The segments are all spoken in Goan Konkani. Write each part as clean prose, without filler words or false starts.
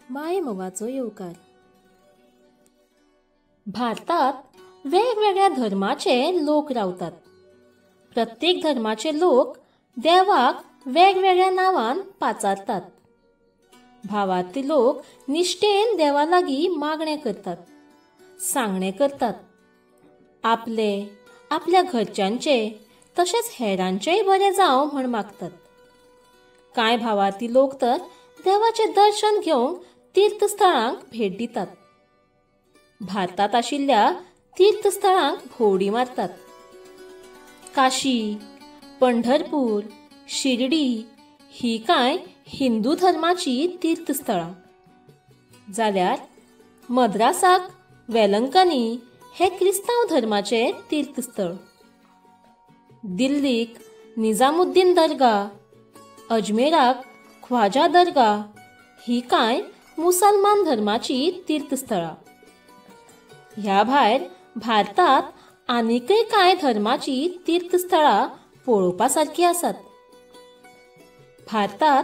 मायेमोगाचो येवकार. भारतात वेगवेगळ्या धर्माचे लोक रावतात. प्रत्येक धर्माचे लोक देवाक वेगवेगळ्या नांवान पाचारतात. भावार्थी लोक निष्ठेन देवा लागीं मागणें करतात, सांगणें करतात. आपले आपल्या घरच्यांचे तशेंच हेरांचेय बरें जावं म्हण मागतात. कांय भावार्थी लोक तर देवाचें दर्शन घेवंक तीर्थस्थळांक भेट दितात. भारतात आशिल्ल्या तीर्थस्थळांक भोंवडी मारतात. काशी, पंढरपूर, शिर्डी ही कांय हिंदू धर्माची तीर्थस्थळां, जाल्यार मद्रासाक वेलंकनी हे क्रिस्तांव धर्माचे तीर्थस्थळ. दिल्लीक निजामुद्दीन दर्गा, अजमेराक ख्वाजा दर्गा ही कांय मुसलमान धर्माची तीर्थस्थळां. ह्या भायर भारतात आनीकय कांय धर्माची तीर्थस्थळां पळोवपा सारकी आसात. भारतात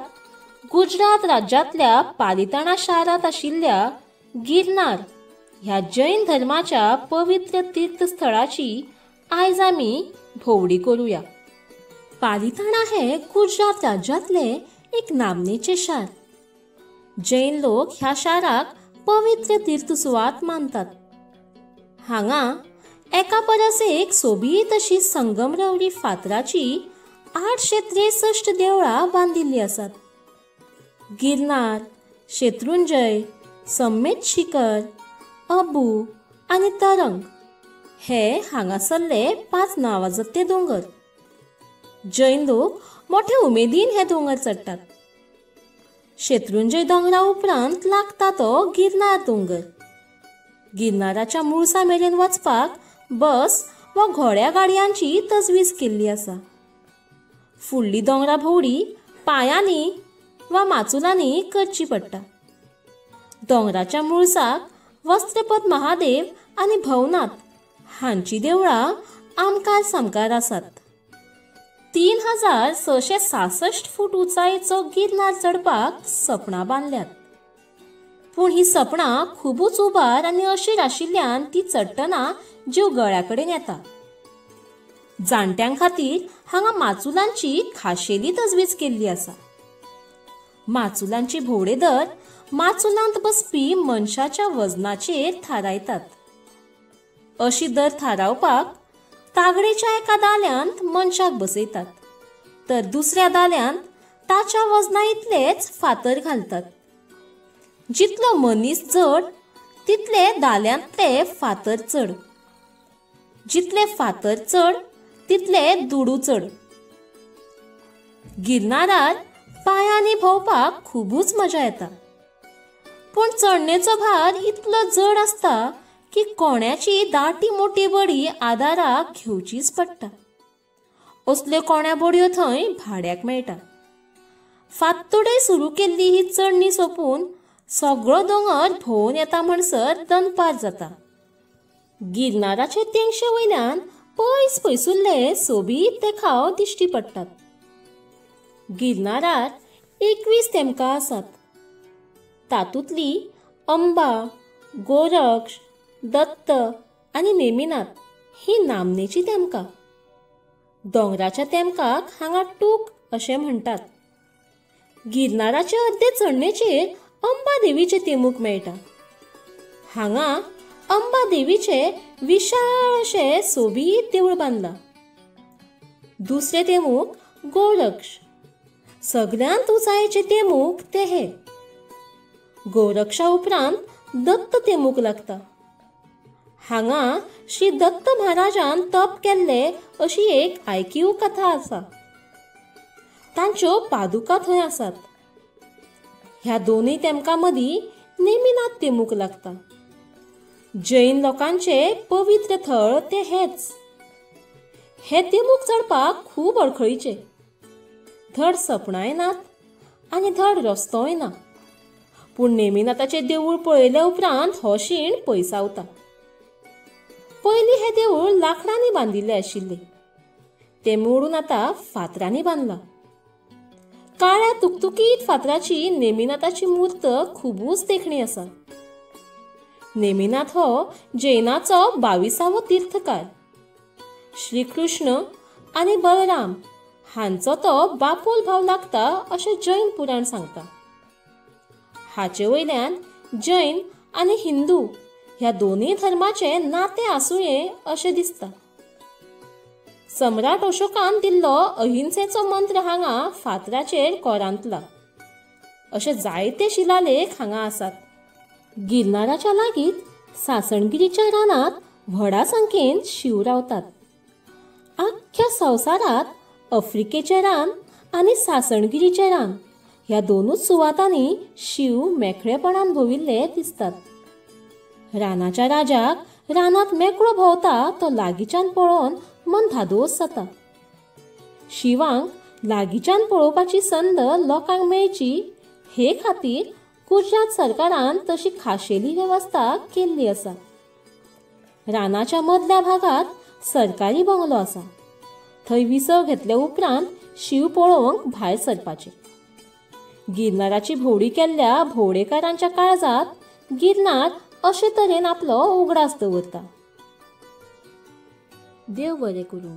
गुजरात राज्यांतल्या पालिताणा शारांत आशिल्ल्या गिरनार ह्या जैन धर्माच्या पवित्र तीर्थस्थळाची आयज आमी भोंवडी करूया. पालिताणा हे गुजरात राज्यांतले एक नामनेचे शार. जैन लोक ह्या शाराक पवित्र तीर्थसुवात मानतात. हांगा एका परस एक सोबीत अशी संगमरवरी फातराची 863 देवळां बांदिल्लीं आसात. गिरनार, शेत्रुंजय, सम्मेत शिखर, अबू आनी तरंग हे हांगासरले 5 नांवाजते दोंगर. जैन लोक मोठे उमेदीन हे दोंगर चडटात. शेत्रुंजय दोंगरा उपरांत लागता तो गिरनार दोंगर. गिरनाराच्या मुळसा मेरेन वचपाक बस वा घोड्या गाडयांची तजवीज केल्ली आसा. फुडली दोंगरा भोंवडी पांयांनी वा माचुलांनी करची पडटा. दोंगराच्या मुळसाक वस्त्रपद महादेव आनी भवनाथ हांची देवळां आमकार सामकार आसात. 3666 फूट उंचायेचो गिरनार चडपाक सपणां बांदल्यात. पूण ही सपणां खुबूच उबार आनी अशीर आशिल्ल्यान ती चडटना जीव गळ्या कडेन येता. जाणट्यां खातीर हांगा माचुलांची खाशेली तजवीज केल्ली आसा. माचुलांची भोंवडे दर माचुलांत बसपी मनशाच्या वजनाचेर थारायतात. अशी दर थारावपाक तागडेच्या एका दाल्यांत मनशाक बसयतात, तर दुसऱ्या दाल्यांत ताच्या वजना इतलेच फातर घालतात. जितलो मनीस चड तितले दाल्यांतले फातर चड, जितले फातर चड तितले दुडू चड. गिरनारार पांयांनी भोंवपाक खुबूच मजा येता, पूण चडणेचो भार इतलो जड आसता की कोण्याची दाटी मोटी बडी आदाराक घेवचीच पडटा. असल्यो कोण्या बडयो थंय भाड्याक मेळटा. फांतोडे सुरू केल्ली ही चडणी सोंपून सगळो दोंगर भोंवन येता म्हणसर दनपार जाता. गिरनाराचे तेंगशे वयल्यान पयस पयसुल्ले सोबीत देखाव दिश्टी पडटात. गिरनारार 21 तेमकां आसात. तातूंतली अंबा, गोरक्ष, दत्त आनी नेमिनाथ ही नामनेची तेमकां. दोंगराच्या तेमकाक हांगा टूक अशें म्हणटात. गिरनाराचे अर्दे चडणेचेर अंबा देवीचें तेमूक मेळटा. हांगा अंबा देवीचें विशाळ अशें सोबीत देवूळ बांदलां. दुसरें तेमूक गोरक्ष. सगल्यांत उंचायेचें तेमूक तें हें. गोरक्षा उपरांत दत्त तेमूक लागता. हांगा श्री दत्त महाराजान तप केल्ले अशी एक आयकीव कथा आसा. तांच्यो पादुका थंय आसात. ह्या दोनूय तेमकां मदीं नेमिनाथ तेमूक लागता. जैन लोकांचे पवित्र थळ ते हेच. हे तेमूक चडपाक खूब अडखळीचे. धड सपणांय नात आनी धड रस्तोय ना. पूण नेमिनाथाचें देवूळ पळयल्या उपरांत हो शीण पयसावता. पयलीं हें देवूळ लांकडांनी बांदिल्लें आशिल्लें, तें मोडून आतां फातरांनी बांदलां. काळ्या तुकतुकीत फातराची नेमिनाथाची मूर्त खुबूच देखणी आसा. नेमिनाथ हो जैनाचो 22वो तीर्थकार. श्रीकृष्ण आनी बलराम हांचो तो बापोल भाव लागता अशें जैन पुराण सांगता. हाचे वयल्यान जैन आनी हिंदू ह्या दोनूय धर्माचें नातें आसुये अशें दिसता. सम्राट अशोकान दिल्लो अहिंसेचो मंत्र हांगा फातराचेर कोरांतला. अशे जायते शिलालेख हांगा आसात. गिरनाराच्या लागींच सासणगिरीच्या रानांत व्हडा संख्येन शींव रावतात. आख्ख्या संवसारांत आफ्रिकेचें रान आनी सासणगिरीचें रान ह्या दोनूच सुवातांनी शींव मेकळेपणान भोंविल्ले दिसतात. रानाच्या राजाक रानांत मेकळो भोंवता तो लागींच्यान पळोवन मन धादोस जाता. शिवांक लागींच्यान पळोवपाची संद लोकांक मेळची हे खातीर गुजरात सरकारान तशी खाशेली वेवस्था केल्ली आसा. रानाच्या मदल्या भागांत सरकारी बंगलो आसा. थंय विसव घेतले उपरांत शींव पळोवंक भायर सरपाचें. गिरनाराची भोंवडी केल्ल्या भोंवडेकारांच्या काळजांत गिरनार अशे तरेन आपलो उगडास दवरता. देव बरें करूं.